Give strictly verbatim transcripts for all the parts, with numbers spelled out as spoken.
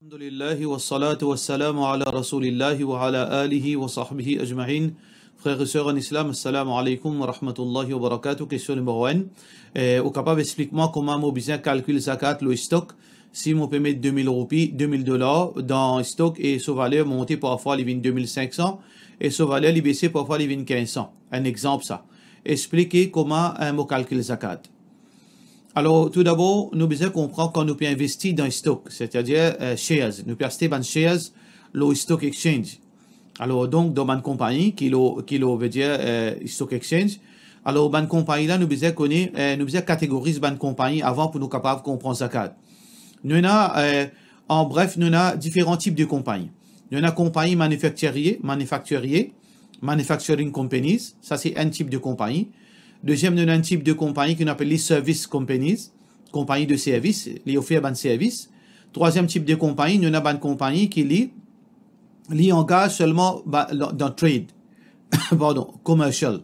Alhamdulillah, wassalatu wassalamu ala Rasoulillah wa ala alihi wa sahbihi ajmain. Frer e ser an Islam, assalamu alaikum wa rahmatullahi wa barakatuh. Kestion nimero enn. Eh, ou kapav explik mwa kouma mo bizin kalkil zakat lor stok? Si mo pe met de mil roupi, de mil dolar dan stok e so valer monte, parfwa li vinn de mil sink san, e so valer li bese, parfwa li vinn kinz san. Enn exanp sa. Explike kouma, eh, mo kalkil zakat. Alor, toudabor, nou bizin konpran kan nou pe investi dan stok, setadir, eh, shares, nou pe aste bann shares lor stock exchange. Alor, donk, dan bann konpagni ki lor, ki lor, vedir, eh, stock exchange. Alor, bann konpagni la, nou bizin kone, eh, nou bizin kategoriz bann konpagni avan pou nou kapav konpran zakat. Nou ena, eh, an bref, nou ena diferan tip de konpagni. Nou ena konpagni manifaktirie, manifaktirie, manufacturing companies, sa se enn tip de konpagni. Deziem, nou ena enn tip de konpagni ki nou apel li service companies, konpagni de servis, li ofer bann servis. Trwaziem tip de konpagni, nou ena bann konpagni ki li, li angaz selman ba-, dan, dan trade, pardon, commercial.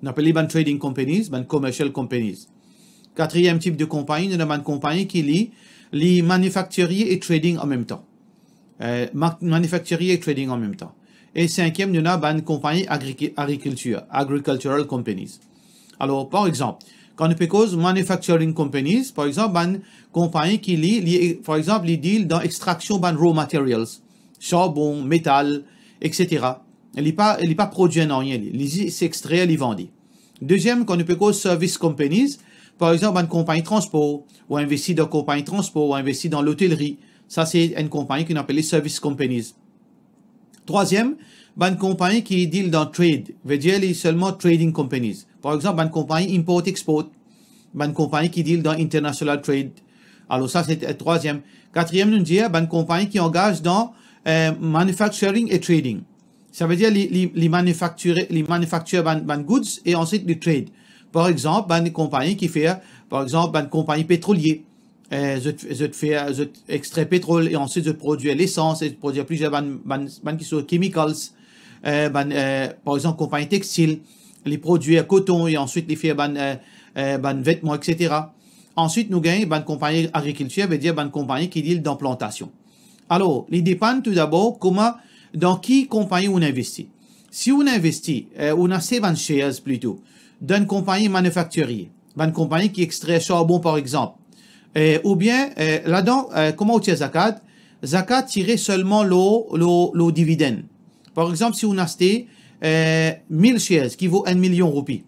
Nou apel li bann trading companies, bann commercial companies. Katriyem tip de konpagni, nou ena bann konpagni ki li, li manifaktirie e trading an mem tan. Eh, ma-, manifaktirie e trading an mem tan. E sinkiem, nou ena bann konpagni agriki-, agrikiltir, agricultural companies. Alor, par exanp, kan nou pe koz manufacturing companies, par exanp, bann konpagni ki li, li, par exanp, li deal dan extraksion bann raw materials, charbon, metal, et cetera. Li pa, li pa prodwir nanye, li, li zis extrer, li vande. Deziem, kan nou pe koz service companies, par exanp, bann konpagni transpor, ou investi dan konpagni transpor, ou investi dan lotelri, sa se enn konpagni ki nou apel li service companies. Trwaziem, bann konpagni ki deal dan trade, vedir li selman trading companies. Par exanp, bann konpagni import-export, bann konpagni ki deal dan international trade. Alor sa se, eh, trwaziem. Katriyem, nou dir bann konpagni ki angaz dan, eh, manufacturing e trading. Savedir li, li, li manifaktire, li manifaktire bann, bann goods e answit li trade. Par exanp, bann konpagni ki fer, par exanp, bann konpagni petrolie, eh, zot, zot fer, zot extrer petrol e answit zot prodwir lesans e prodwir plizier bann, bann, bann ki so chemicals, eh, bann, eh, par exanp, konpagni textil, li prodwir koton e answit li fer bann, eh, eh, bann vetman, et cetera. Answit, nou gagn bann konpagni agrikiltir, vedir bann konpagni ki deal dan plantasion. Alor, li depann toudabor kouma, dan ki konpagni ou investi. Si ou investi, eh, ou aste bann shares plito, dan enn konpagni manifaktirie, bann konpagni ki extrer charbon, par exanp, eh, oubien, eh, ladan, eh, kouma ou tir zakat? Zakat tire selman lor, lor, lor dividenn. Par exanp, si ou aste, eh, mil shares ki vo enn milion roupi,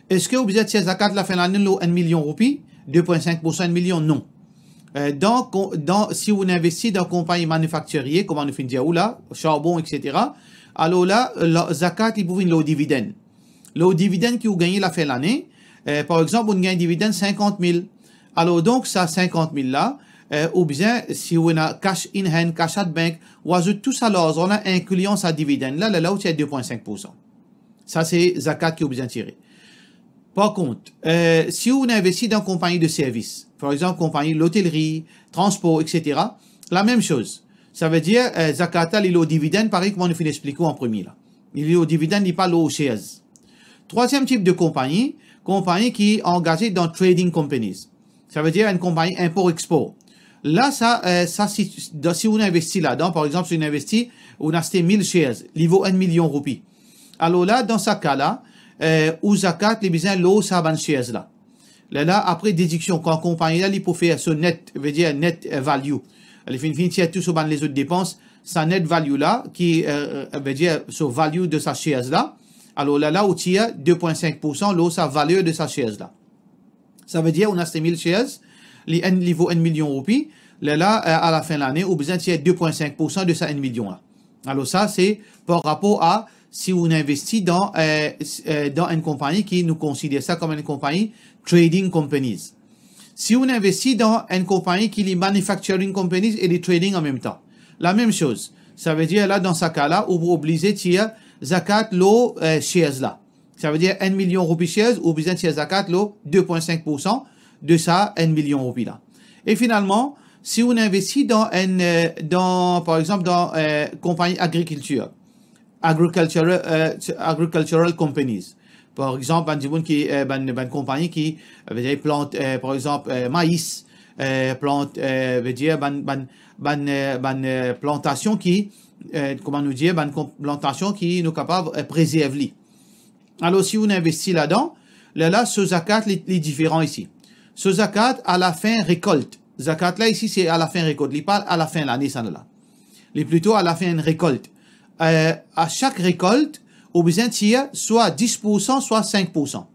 eski ou bizin tir zakat lafin lane lor enn milion roupi? De pwin sink poursan enn milion? Non. Eh, dan, dan, si ou investi dan konpagni manifaktirie, kouma nou finn dir ou la, charbon, et cetera, alor la, la, zakat li pou vinn lor dividenn. Lor dividenn ki ou gagne lafin lane, eh, par exanp, ou gagn dividenn sinkant mil. Alor donk, sa sinkant mil la, eh, ou bizin, si ou ena cash in hand, cash at bank, ou azout tou sa larzan la, inklian sa dividenn la, lerla ou tir de pwin sink poursan. Sa se zakat ki ou bizin tire. Par kont, eh, si ou investi dan konpagni de servis, par exanp, konpagni lotelri, transpor, et cetera, lamem soz. Savedir, eh, zakat la, li lor dividenn, parey kouma nou finn explike ou an premie la. Li lor dividenn, li pa lor shares. Trwaziem tip de konpagni, konpagni ki angaze dan trading companies. Savedir enn konpagni inpor-expor. La, sa, eh, sa, si, dan, si ou investi ladan, par exanp, si ou investi, ou aste mil shares, li vo enn milion roupi. Alor la, dan sa ka la, eh, ou zakat, li bizin lor sa bann shares la. Lerla, apre dediksion, kan konpagni la, li pou fer so net, vedir net, eh, value. Li finn, finn tir tou so bann lezot depans, sa net value la, ki, eh, eh, vedir so value de sa shares la. Alor la, la, ou tir de pwin sink poursan lor sa valer de sa shares la. Savedir, ou aste mil shares, li enn, li vo enn milion roupi, lerla, eh, alafin lane, ou bizin tir de pwin sink poursan de sa enn milion la. Alor sa, se par rapor a si ou investi dan, eh, s-, eh, dan enn konpagni ki nou konsider sa kom enn konpagni trading companies. Si ou investi dan enn konpagni ki li manufacturing companies e li trading an mem tan, lamem soz. Savedir la, dan sa ka la, ou pou oblize tir zakat lor, eh, shares la. Savedir enn milion roupi shares, ou bizin tir zakat lor de pwin sink poursan de sa enn milion roupi la. E finalman, si ou investi dan enn, eh, dan, par exanp, dan, eh, konpagni agrikiltir, agricultural, eh, agricultural companies. Par exanp, bann dimoun ki, eh, bann, bann konpagni ki, eh, vedir plant, eh, par exanp, eh, mais, eh, plant, eh, vedir bann, bann, bann, eh, bann, eh, plantasion ki, eh, kouma nou dir, bann kon-, plantasion ki nou kapav, eh, prezerv li. Alor, si ou investi ladan, lerla so zakat li, li diferan isi. So zakat alafin rekolt. Zakat la isi, se alafin rekolt. Li pa alafin lane, sa la. Li plito alafin enn rekolt. Eh, a sak rekolt, ou bizin tir swa dis poursan, swa sink poursan.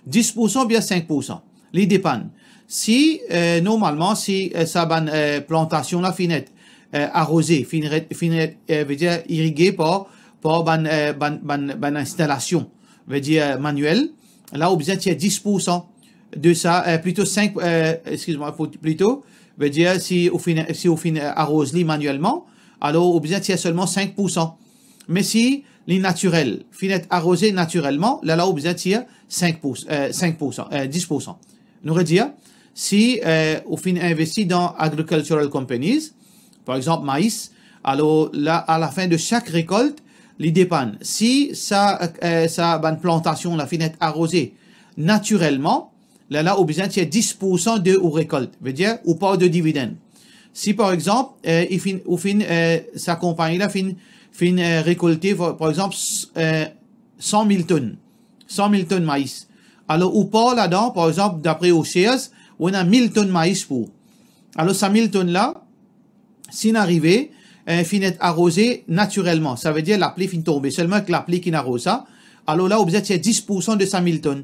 Dis poursan oubien sink poursan. Li depann. Si, eh, normalman, si, eh, sa bann, eh, plantasion la finn et, eh, aroze, finn et, finn et, eh, vedir irige par, par bann, eh, bann, bann, bann instalasion, vedir, eh, maniel, la ou bizin tir dis poursan de sa, eh, plito sink, eh, exkiz mwa, pou-, plito, vedir si ou finn, si ou finn, eh, aroz li manielman, alor ou bizin tir selman sink poursan. Me si li natirel, finn et aroze natirelman, lerla ou bizin tir sink poursan, eh, sink poursan, eh, dis poursan. Nou redir, si, eh, ou finn investi dan agricultural companies, par exanp mais, alor la, alafin de sak rekolt, li depann. Si sa, eh, sa bann plantasion la finn et aroze natirelman, lerla ou bizin tir dis poursan de ou rekolt, vedir ou par de dividenn. Si par exanp, eh, ou finn, ou finn, eh, sa konpagni la finn, finn, eh, rekolte, par, par exanp, s-, eh, san mil tonn, san mil tonn mais. Alor ou par ladan, par exanp, dapre ou shares, ou ena mil tonn mais pou ou. Alor sa mil tonn la, si inn arive, eh, finn et aroze natirelman, savedir lapli finn tonbe, selman ek lapli ki inn aroz sa, alor la ou bizin tir dis poursan de sa mil tonn.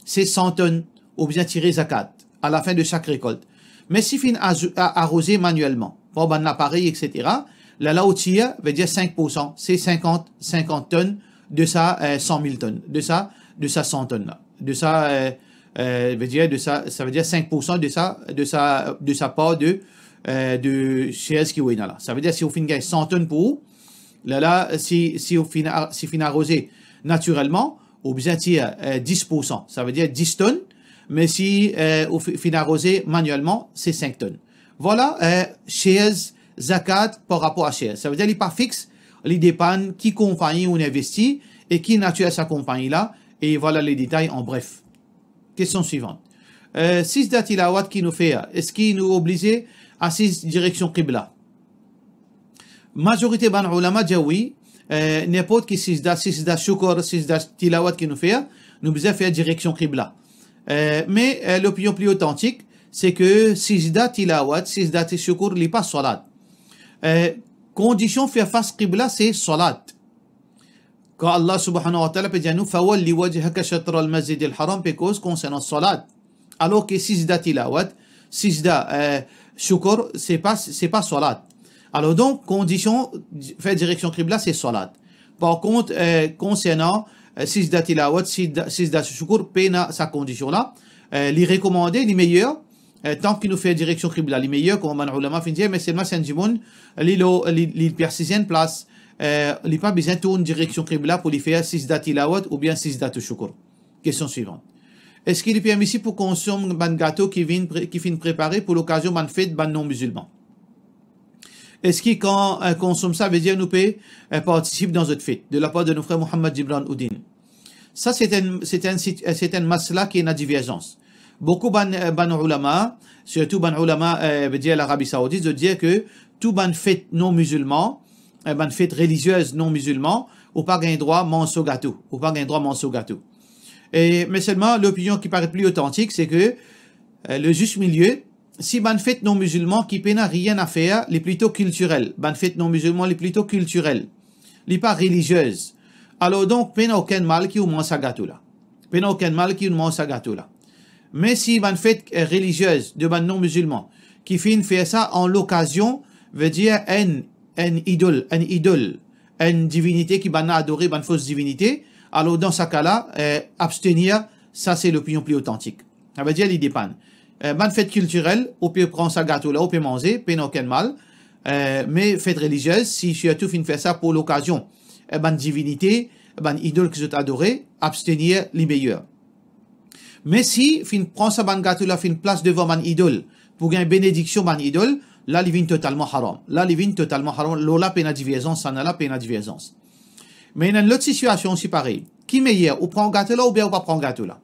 Se san tonn, ou bizin tire zakat alafin de sak rekolt. Me si finn azo-, a-, aroze manielman, par bann laparey, et cetera, lerla ou tir, vedir sink poursan, se sinkant, sinkant tonn de sa, eh, san mil tonn, de sa, de sa san tonn la. De sa, eh, eh, vedir de sa, savedir sink poursan de sa, de sa, de sa par de, eh, de shares ki ou ena la. Savedir si ou finn gagn san tonn pou ou, lerla, si, si ou finn a-, si finn aroze natirelman, ou bizin tir, eh, dis poursan, savedir dis tonn, me si, eh, ou fi-, finn aroze manielman, se sink tonn. Vwala, eh, shares, zakat par rapor a shares. Savedir li pa fix, li depann ki konpagni ou investi e ki natir sa konpagni la, e vwala le detay an bref. Kestion swivan. Eh, sizda tilawat ki nou fer, eski nou oblize asiz direksion kibla? Mazorite bann oulama dir wi, eh, ninport ki sizda, sizda shukr, sizda tilawat ki nou fer, nou bizin fer direksion kibla. Eh, me, eh, lopinion pli otantik, se ke sizda tilawat, sizda shukr, li pa salat. Eh, kondision fer fas kibla, se salat. Kan Allah subhanahu wa ta'ala pe dir nou, "Fawalli wajhaka shatral masjidil haram", pe koz konsernan salat. Alor ki sizda tilawat, sizda, eh, shukr, se pa, se pa salat. Alor donk, kondision fer direksion kibla, se salat. Par kont, eh, konsernan, eh, sizda tilawat, sizda, sizda shukr, pena sa kondision la. Eh, li rekomande, li meyer, eh, tan ki nou fer direksion kibla, li meyer, kouma bann oulama finn dir, me selman si enn dimoun, li lor, li, li pe asiz enn plas, eh, li pa bizin tourn direksion kibla pou li fer sizda tilawat oubien sizda shukr. Kestion swivan. Eski li permisib pou konsom bann gato ki vinn pre-, ki finn prepare pou lokazion bann fet bann non-mizilman? Eski kan, eh, konsom sa, vedir nou pe, eh, partisip dan zot fet? De lapar de nou frer Mohammad Jibran Oudin. Sa, se enn, se enn sit-, eh, se enn masla ki ena diverzans. Boukou bann, eh, bann oulama, sirtou bann oulama, eh, vedir Larabi Saoudit, zot dir ke tou bann fet non-mizilman, eh, bann fet reliziez non-mizilman, ou pa gagn drwa manz so gato, ou pa gagn drwa manz so gato. E, me selman, lopinion ki paret pli otantik, se ke, eh, le juste milieu, si bann fet non-mizilman ki pena nanye a fer, li plito kiltirel, bann fet non-mizilman, li plito kiltirel, li pa reliziez, alor donk, pena okenn mal ki ou manz sa gato la. Pena okenn mal ki ou manz sa gato la. Me si bann fet, eh, reliziez de bann non-mizilman ki finn fer sa an lokazion, vedir enn, enn idol, enn idol, enn divinite ki bann la adore, bann fos divinite, alor dan sa ka la, eh, abstenir, sa se lopinion pli otantik. Savedir li depann. Eh, bann fet kiltirel, ou pe pran sa gato la, ou pe manze, pena okenn mal. Eh, me fet reliziez, si sirtou finn fer sa pou lokazion, eh, bann divinite, bann idol ki zot adore, abstenir li meyer. Me si finn pran sa bann gato la, finn plas devan bann idol, pou gagn benediksion bann idol, la li vinn totalman haram. La li vinn totalman haram. Lor la pena diverzans, sa la pena diverzans. Me ena enn lot sitiasion osi parey. Ki meyer, ou pran gato la oubien ou pa pran gato la?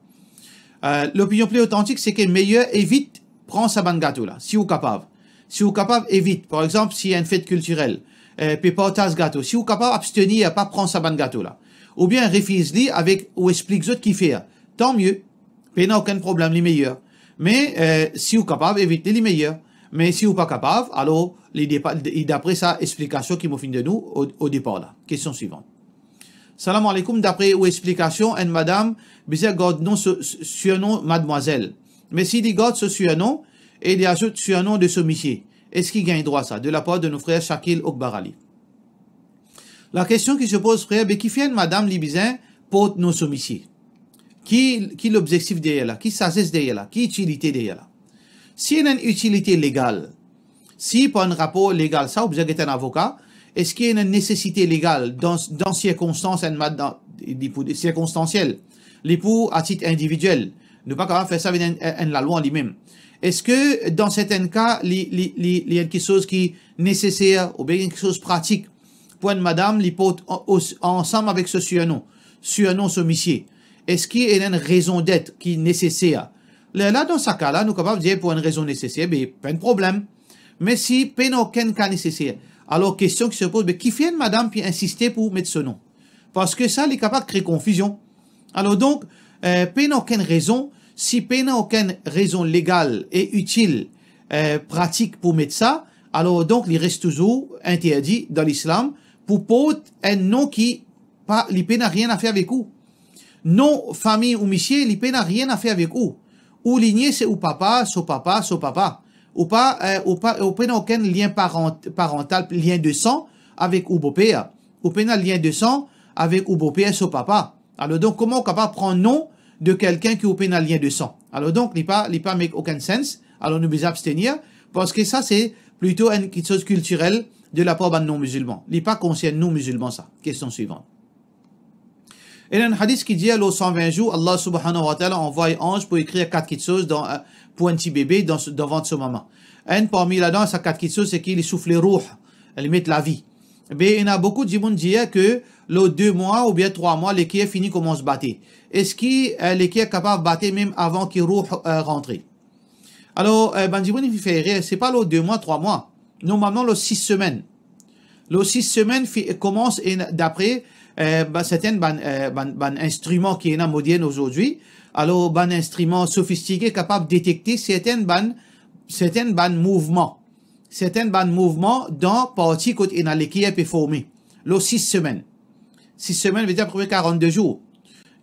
Eh, lopinion pli otantik, se ke meyer evit pran sa bann gato la, si ou kapav. Si ou kapav, evit. Par exanp, si enn fet kiltirel, eh, pe partaz gato, si ou kapav abstenir, pa pran sa bann gato la. Oubien refiz li avek ou explik zot kifer. Tan mie. Pena okenn problem, li meyer. Me, eh, si ou kapav evit li, li meyer. Me si ou pa kapav, alor, li depa-, li dapre sa explikasion ki mo finn donn ou o, o depar la. Kestion swivan. Salam aleykoum, dapre ou explikasion, enn madam bizin gard nom so, so, surnom madmwazel. Me si li gard so surnom e li azout surnom de so misie, eski gagn drwa sa? De lapar de nou frer Shakil Okbar Ali. Lakestion ki se poz, frer, be kifer enn madam li bizin port nom so misie? Ki, ki lobzektif deryer la? Ki sazes deryer la? Ki itilite deryer la? Si ena enn itilite legal, si par enn rapor legal sa, ou bizin get enn avoka, eski ena enn nesesite legal dan, dan sirkonstans enn mad-, dan, li pou sirkonstansiel, li pou atit individiel. Nou pa kapav fer sa vinn enn, enn lalwa an limem. Eski dan sertenn ka, li, li, li, li enn kiksoz ki neseser oubien enn kiksoz pratik pou enn madam li port an-, os-, ansam avek so surnom, surnom so misie? Eski ena enn rezon det ki neseser? Lerla, dan sa ka la, nou kapav dir pou enn rezon neseser, be, pa enn problem. Me si pena okenn ka neseser, alor kestion ki se poz, be, kifer enn madam pe insiste pou met so nom? Parski sa, li kapav kre konfizion. Alor donk, eh, pena okenn rezon, si pena okenn rezon legal e itil, eh, pratik pou met sa, alor donk li res touzour interdi dan Lislam pou port enn nom ki pa, li pena nanye a fer avek ou. Nom fami ou misie, li pena nanye a fer avek ou. Ou linie se ou papa, so papa, so papa. Ou pa, eh, ou pa, ou pena okenn lien parant-, parantal, lien de san avek ou boper. Ou pena lien de san avek ou boper so papa. Alor donk, kouma ou kapav pran nom de kelkenn ki ou pena lien de san? Alor donk, li pa, li pa make okenn sens. Alor nou bizin abstenir, parski sa se plito enn kiksoz kiltirel de lapar bann non-mizilman. Li pa konsern nou mizilman sa. Kestion swivan. Ena enn hadis ki dir, lor san vin zour, Allah Subhanahu wa Ta'ala anvway anz pou ekrir kat kiksoz dan, eh, pou enn ti bebe dan, dan vant so mama. Enn parmi ladan sa kat kiksoz, se ki li soufle rouh, li met lavi. Be, ena boukou dimoun dir ke lor de mwa oubien trwa mwa, leker fini koumans bate. Eski, eh, leker kapav bate mem avan ki rouh, eh, rantre? Alor, eh, bann dimoun inn fer erer, se pa lor de mwa, trwa mwa. Normalman, lor sis semenn. Lor sis semenn, fi-, koumans, e dapre, eh, ba-, sertenn bann, eh, bann, bann instriman ki ena modern azordi, alor bann instriman sofistike kapav detekte sertenn bann, sertenn bann mouvman. Sertenn bann mouvman dan parti kot ena leker pe forme. Lor sis semenn. Sis semenn vedir apepre karannde zour.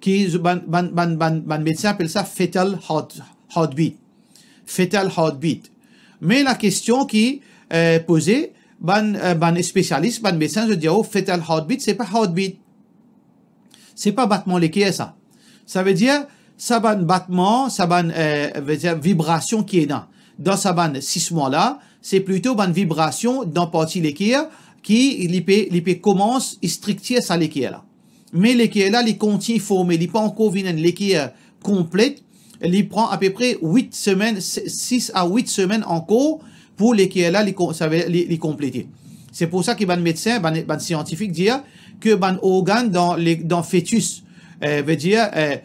Ki bann, bann, bann, bann, bann medsin apel sa fetal heart, heartbeat. Fetal heartbeat. Me lakestion ki, eh, poze, bann, eh, bann spesialis, bann medsin, zot dir, oh, fetal heartbeat, se pa heartbeat. Se pa batman leker sa. Savedir, sa bann batman, sa bann, eh, vedir vibrasion ki ena dan sa bann sis mwa la, se plito bann vibrasion dan parti leker ki li pe, li pe koumans striktir sa leker la. Me leker la, li kontign forme, li pa ankor vinn enn leker konplet, li pran apepre wit semenn, se-, sis a wit semenn ankor pou leker la, li kon-, savedir, li, li konplete. Se pou sa ki bann medsin, bann, bann siantifik dir ke bann organn dan le-, dan fetis, eh, vedir, eh,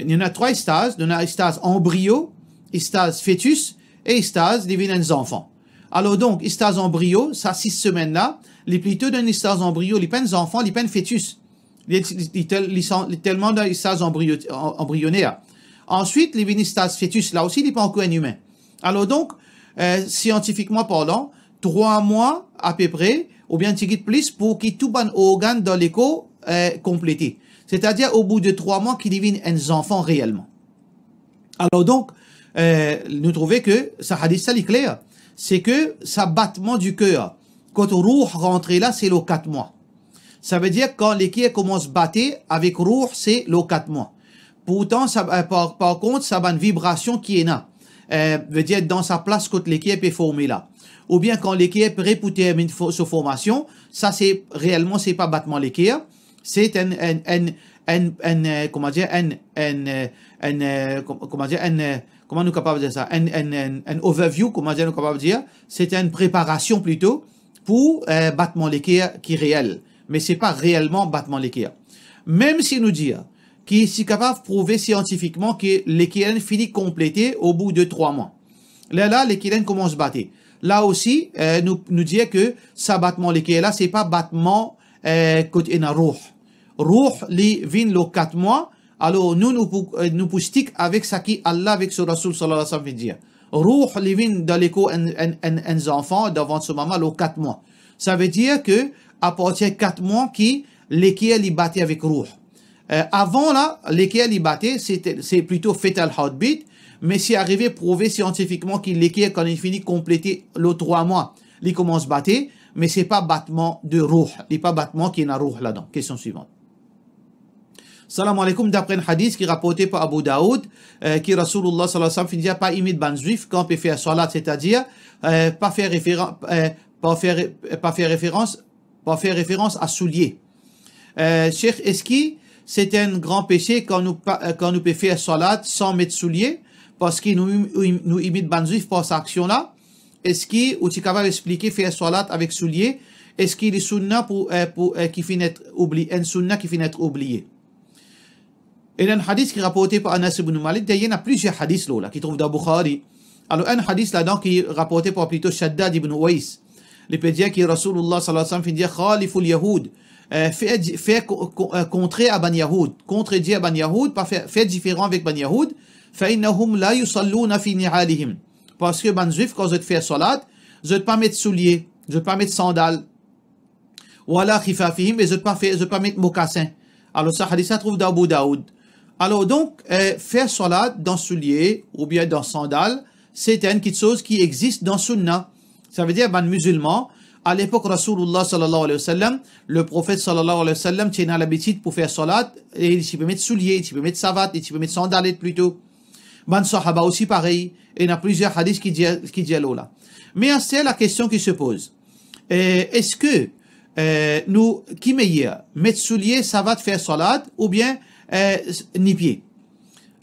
nou ena trwa staz, nou ena staz anbrio, staz fetis e staz li vinn enn zanfan. Alor donk, staz anbrio, sa sis semenn la, li plito dan staz anbrio, li pa enn zanfan, li pa enn fetis. Li, li, li tel-, li san-, li telman dan staz anbrio-, an-, anbrioner. Answit, li vinn staz fetis, la osi, li pa ankor enn imin. Alor donk, eh, siantifikman parlan, trwa mwa apepre, oubien tigit plis, pou ki tou bann organn dan lekor, eh, konplete. Setadir, o bou de trwa mwa ki li vinn enn zanfan reelman. Alor donk, eh, nou trouve ke sa hadis la, li kler. Se ke sa batman di ker, kot rouh rantre la, se lor kat mwa. Savedir, kan leker koumans bate avek rouh, se lor kat mwa. Pourtan, sa, eh, par, par kont, sa bann vibrasion ki ena, eh, vedir dan sa plas kot leker pe forme la. Oubien kan leker pre pou terminn fo-, so formasion, sa se, reelman, se pa batman leker, se enn, enn, enn, enn, enn, eh, kouma dir, enn, enn, eh, enn, eh, kom-, kouma dir, enn, eh, kouma nou kapav dir sa? Enn, enn, enn, enn overview, kouma dir nou kapav dir? Se enn preparasion plito pou, eh, batman leker ki reel, me se pa reelman batman leker. Mem si nou dir ki si kapav prouve siantifikman ke leker la fini konplete o bou de trwa mwa, Lerla leker la inn koumans bate. La osi, eh, nou, nou dir ke sa batman leker la, se pa batman, eh, kot ena rouh. Rouh, li vinn lor kat mwa, alor nou, nou pou, eh, nou pou stik avek seki Allah avek so Rasoul sallallahu alayhi wa sallam finn dir. Rouh, li vinn dan lekor enn, enn, enn, enn zanfan, dan vant so mama, lor kat mwa. Savedir ke apartir kat mwa ki leker li bate avek rouh. Eh, avan la, leker li bate, se, se plito fetal heartbeat, me si arive prouve siantifikman ki leker kan li fini konplete lor trwa mwa, li koumans bate, me se pa batman de rouh, li pa batman ki ena rouh ladan. Kestion swivan. Salam aleykoum, dapre enn hadis ki raporte par Abu Daoud, eh, ki Rasoulullah sallallahu alayhi wa sallam finn dir pa imit bann Zwif kan pe fer swalat, setadir, eh, pa fer referan-, eh, pa fer, pa fer referans, pa fer referans a soulie. Eh, Sheikh, eski se enn gran pese kan nou pa, eh, kan nou pe fer swalat san met soulie, parski nou, nou, nou imit bann Zwif par sa aksion la? Eski ou ti kapav explike fer swalat avek soulie? Eski li sounna pou, eh, pou, eh, ki finn et oubli-, enn sounna ki finn et oubliye? Ena enn hadis ki raporte par Anas ibn Malik, d'ailleurs ena plizier hadis lor la, ki trouv dan Bukhari. Alor, enn hadis ladan ki raporte par plito Shaddad ibn Oais. Li pe dir ki Rasoulullah sallallahu alayhi wa sallam finn dir, "Khaliful yahoud." Eh, fer di-, fer ko-, ko-, eh, kontre a bann Yahoud. Kontredir bann Yahoud, pa fer, fer diferan avek bann Yahoud. "Fa innahum la yusalluna fi ni'alihim." Parski bann Zwif, kan zot fer swalat, zot pa met soulie, zot pa met sandal. "Wala khifafihim", e zot pa fer, zot pa met mokasin. Alor, sa hadis la trouv dan Abu Daoud. Alor, donk, eh, fer swalat dan soulie oubien dan sandal, se enn kiksoz ki existe dan sounna. Savedir, bann mizilman, a lepok Rasoulullah sallallahu alayhi wa sallam, Leprofet sallallahu alayhi wa sallam ti ena labitid pou fer swalat, e li ti pe met soulie, li ti pe met savat, li ti pe met sandalet plito. Bann sahaba osi parey, ena plizier hadis ki dir, ki dir lor la. Me aster, lakestion ki se poz, eh, eski, eh, nou, ki meyer, met soulie, savat, fer swalat, oubien, eh, s-, nipie?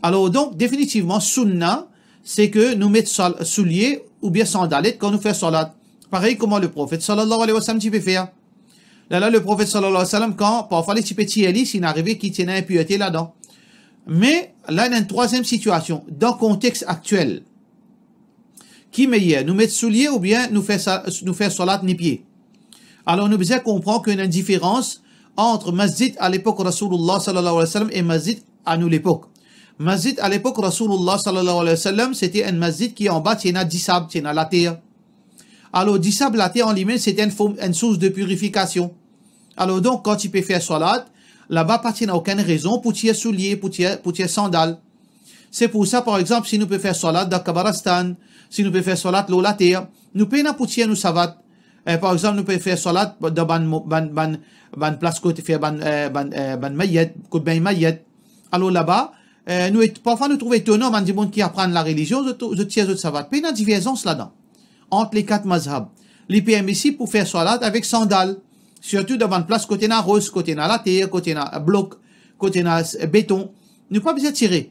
Alor, donk, definitivman, sounna, se ke nou met sal-, soulie oubien sandalet kan nou fer swalat. Parey kouma Leprofet sallallahu alayhi wa sallam ti pe fer. Lerla, Leprofet sallallahu alayhi wa sallam, kan, parfwa li ti pe tir li, si inn arive ki ti ena inpirte ladan. Me la, ena enn trwaziem sitiasion, dan kontex aktiel. Ki meyer, nou met soulie oubien nou fer sa, nou fer swalat nipie? Alor, nou bizin konpran ki ena enn diferans ant masjid a lepok Rasoulullah sallallahu alayhi wa sallam e masjid a nou lepok. Masjid a lepok Rasoulullah sallallahu alayhi wa sallam, se ti enn masjid ki anba ti ena disab, ti ena later. Alor, disab, later an limem, se ti enn form, enn sours de pirifikasion. Alor, donk, kan ti pe fer swalat, laba pa ti ena okenn rezon pou tir soulie, pou tir, pou tir sandal. Se pou sa, par exanp, si nou pe fer swalat dan kabaristan, si nou pe fer swalat lor later, nou pena pou tir nou savat. Eh, par exanp, nou pe fer swalat dan bann mo-, bann, bann, bann plas kot fer bann, eh, bann, eh, bann mayet, kot bengn mayet. Alor laba, eh, nou et-, parfwa nou trouv etonan, bann dimoun ki aprann larelizion, zot, zot tir zot savat. Pena diverzans ladan, ant le kat mazhab. Li permisib pou fer swalat avek sandal, sirtou dan bann plas kot ena ros, kot ena later, kot ena blok, kot ena s-, beton. Nou pa bizin tire.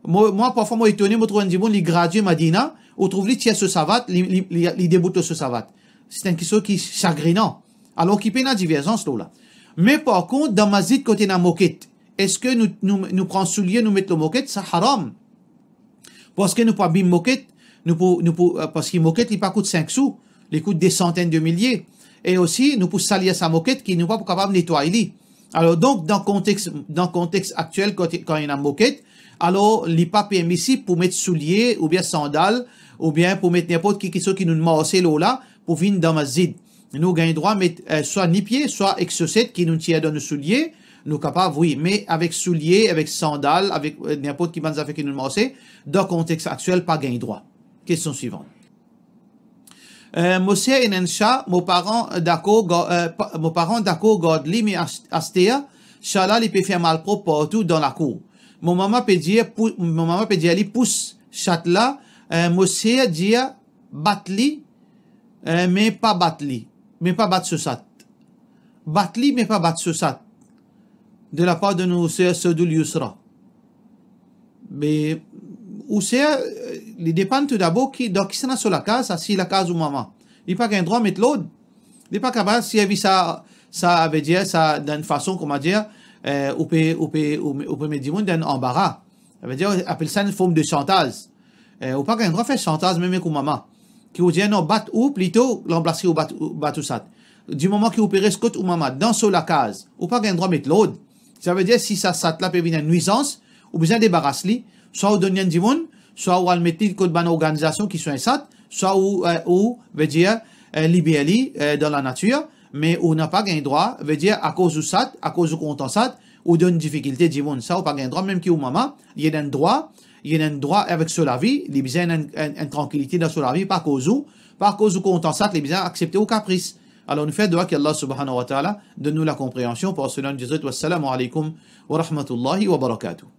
Mo, mwa, parfwa, mo etone, mo trouv enn dimoun, li gradie Madina, ou trouv li tir so savat, li, li, li, li debout lor so savat. Se enn kiksoz ki sagrinan. Alor ki pena diverzans lor la. Me par kont, dan masjid kot ena moket, eski nou, nou, nou pran soulie, nou met lor moket? Sa haram. Parski nou pou abim moket, nou pou, nou pou, eh, parski moket, li pa kout sink sou, li kout de santenn de milie. E osi, nou pou salir sa moket ki nou pa pou kapav netway li. Alor, donk, dan kontex, dan kontex aktiel, kan, kan ena moket, alor, li pa permisib pou met soulie oubien sandal, oubien pou met ninport ki, kiksoz ki nou marse lor la, pou vinn dan masjid. Nou gagn drwa met, eh, swa nipie, swa ek soset ki nou tir dan nou soulie, nou kapav, wi, me avek soulie, avek sandal, avek, eh, ninport ki bann zafer ki nou marse, dan kontex aktiel, pa gagn drwa. Kestion swivan. Eh, mo ser ena enn sa, mo paran dakor ga-, eh, pa, mo paran dakor gard li, me as-, aster, sa la, li pe fer malprop partou dan lakour. Mo mama pe dir, pou-, mo mama pe dir li pous sat la, eh, mo ser dir, bat li, eh, me pa bat li, me pa bat so sat. Bat li, me pa bat so sat. De la part de nou ser Sadoul Yousra. Me ou ser, eh, li depann toudabor ki, dan kisannla so lakaz, sa si lakaz ou mama. Li pa gagn drwa met lord. Li pa kapav servi sa, savedir sa, dan enn fason, kouma dir, eh, ou pe, ou pe, ou, ou pe met dimoun dan enn anbara. Savedir, apel sa enn form de shantaz. Eh, ou pa gagn drwa fer shantaz mem ek ou mama. Ki ou dir, "Non, bat ou plito, lanplas ki ou bat, ou bat ou sat." Di moman ki ou pe res kot ou mama, dan so lakaz, ou pa gagn drwa met lord. Savedir, si sa sat la pe vinn enn nwizans, ou bizin debaras li, swa ou donn li enn dimoun, swa ou al met li kot bann organizasion ki swegn sat, swa ou, eh, ou, vedir, eh, liber li, eh, dan lanatir, me ou napa gagn drwa, vedir, akoz ou sat, akoz ou kontan sat, ou donn difikilte dimoun. Sa ou pa gagn drwa, mem ki ou mama, li ena enn drwa, li ena enn drwa avek so lavi, li bizin enn, enn, enn trankilite dan so lavi, pa akoz ou, pa akoz ou kontan sat, li bizin aksepte ou kapris. Alor nou fer dwa ki Allah subhanahu wa ta'ala donn nou lakonpreansion. Par so nom de Dieu, wassalamu alaikum wa rahmatullahi wa barakatuh.